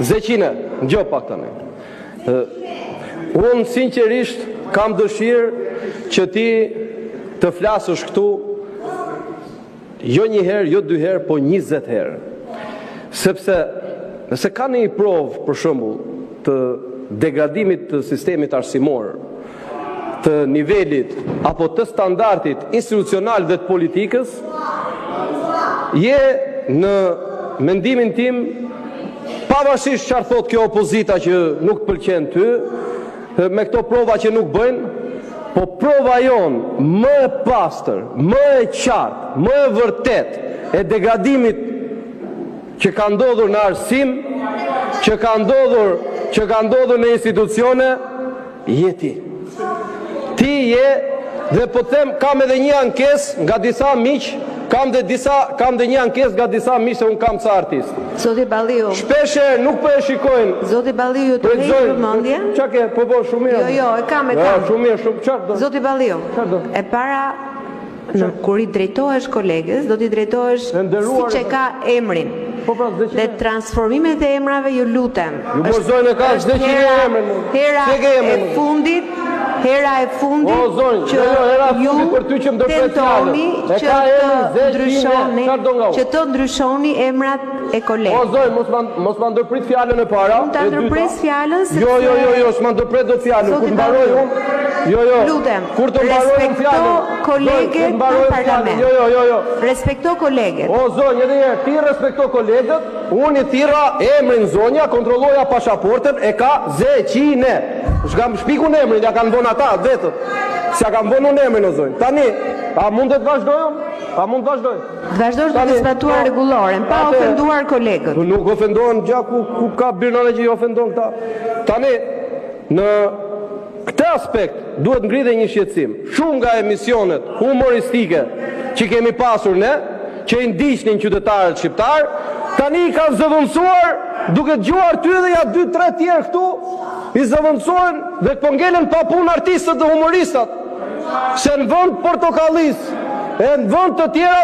Zeqine, dëgjo pak tani. Unë sinqerisht kam dëshirë që ti të flasësh këtu jo një herë, jo dy herë, po 20 herë. Sepse nëse ka një provë për shembull të degradimit të sistemit arsimor, të nivelit apo të standardit institucional dhe të politikës, je në mendimin tim pavarësisht çfarë thotë kjo opozita që nuk të pëlqen ty, me këto prova që nuk bëjnë, po prova jonë më e pastër, më e qartë, më e vërtetë e degradimit që ka ndodhur në arsim, që ka ndodhur, që ka ndodhur në institucione, je ti. Ti je dhe po të them kam edhe një ankesë nga disa miq, kam dhe disa kam dhe një ankesë nga disa miq se unë kam ca artistë. Zoti Balliu. Shpesh herë nuk po e shikojnë. Zoti Balliu, ju tërheq vëmendjen. Çka ke? Po po, shumë mirë. Jo, jo, e kam, e kam. Shumë mirë, shumë çfarë do? Zoti Balliu. Çfarë do? E para Në, kur i drejtohesh koleges, do t'i drejtohesh siç e ka emrin. Po pra, Dhe transformimet e emrave ju lutem. Ju mor zonjë e ka Zeqine emrin. Hera e fundit, hera e fundit o, zonjë, që jo, jo, hera e ju fundit për ty që më ndërpret fjalën. tentoni E që ka emrin të Zeqine. ndryshoni, Çfarë do nga unë? që të ndryshoni emrat e O kolegëve. zonjë, mos ma mos ma ndërprit fjalën e para. Unë ta E dyta- ndërpres fjalën sepse Jo, jo, jo, jo, s'ma ndërpret dot fjalën. Kur Zoti të mbaroj Balliu. unë, jo, jo. Lutem, Kur të mbaroj unë respekto fjalën. Zonjë, koleget kur të në mbaroj unë fjalën. parlament. Jo, jo, jo, jo. Respekto koleget. O zonjë, edhe një herë, ti respekto kolegët, unë i thirra emrin zonja, kontrolloja pasaportën, e ka Zeqine. S'kam shpikun emrin, ja kanë vënë ata vetët. S'ja kam vënë unë emrin o zonjë. Tani, a mund të vazhdoj unë? A mund të vazhdoj? Të vazhdosh duke Tani, zbatuar po, rregulloren, pa atë- ofenduar kolegët. Po nuk ofendohen gja ku, ku ka birnane që i ofendon këta. Tani, në këtë aspekt duhet ngritë dhe një shqetësim. Shumë nga emisionet humoristike që kemi pasur ne, që i ndiqnin qytetarët shqiptar, tani i kanë zëvendësuar duke dëgjuar ty dhe ja dy tre tjerë këtu, i zëvendësojnë dhe po ngelen pa punë artistët dhe humoristat. Se në vend portokallis e në vend të tjera.